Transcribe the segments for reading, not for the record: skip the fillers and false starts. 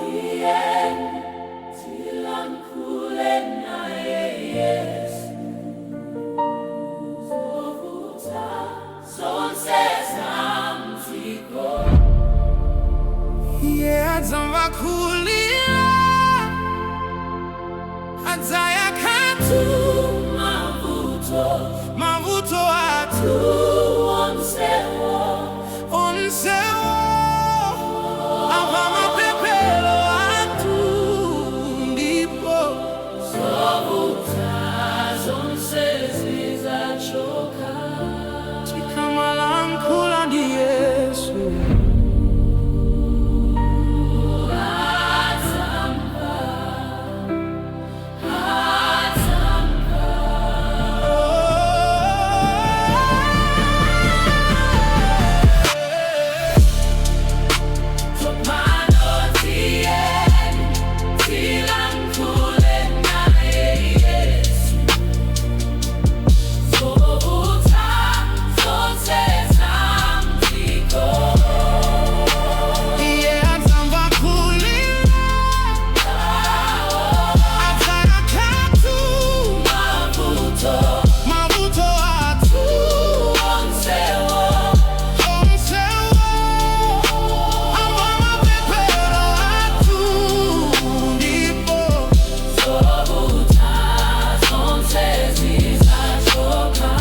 Tiyeni tilankhule naye Yesu. Zovuta zonse zam'dziko. Iye adzamva kulira, adzayankha mavuto mavuto athu onsewo. Onsewo. Amva mapemphero athu ndipo Zovuta zonse zidzachoka. Tikamalankhula ndi Yesu. Adzamva, adzamva. Tsopano tiyeni tilankhule naye Yesu. Zovuta zonse zam'dziko. Iye adzamva kulira, adzayankha mavuto mavuto athu onsewo. Onsewo. Amva mapemphero athu ndipo Zovuta zonse zidzachoka.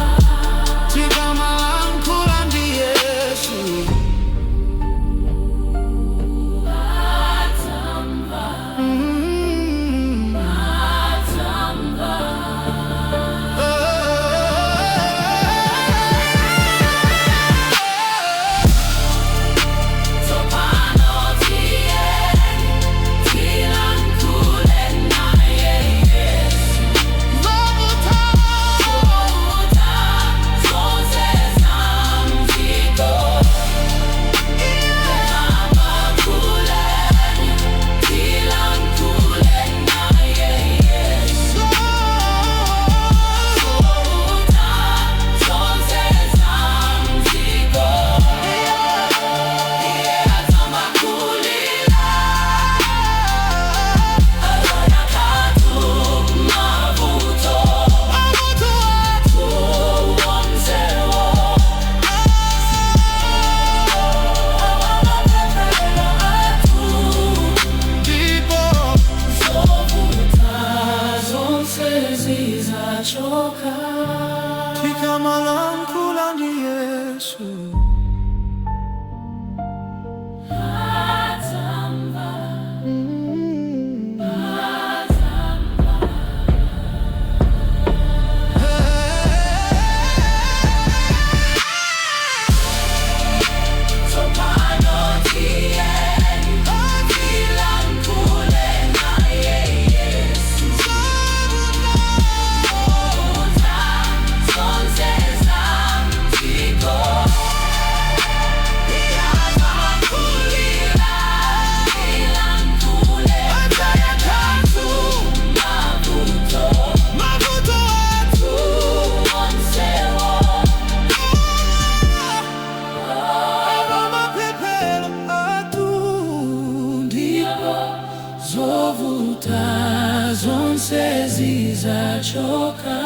Tikamalankhula ndi Yesu. Adzamva, adzamva. Tsopano tiyeni tilankhule naye Yesu. Zovuta Zovuta zonse zam'dziko. Tilankhuleni, tilankhule naye Yesu. Zovuta zonse zam'dziko. Iye adzamva kulira, adzayankha mavuto mavuto athu onsewo. Mapemphero athu ndipo zovuta zonse zidzachoka. Tikamalankhula ndi Yesu. Adzamva, adzamva. Tsopano tiyeni tilankhule naye Yesu. Zovuta zonse zam'dziko. Adzamva kulira, tilankhule Adzayankha mavuto mavuto athu onsewo. Amva mapemphero athu Ndipo zovuta zonse zidzachoka.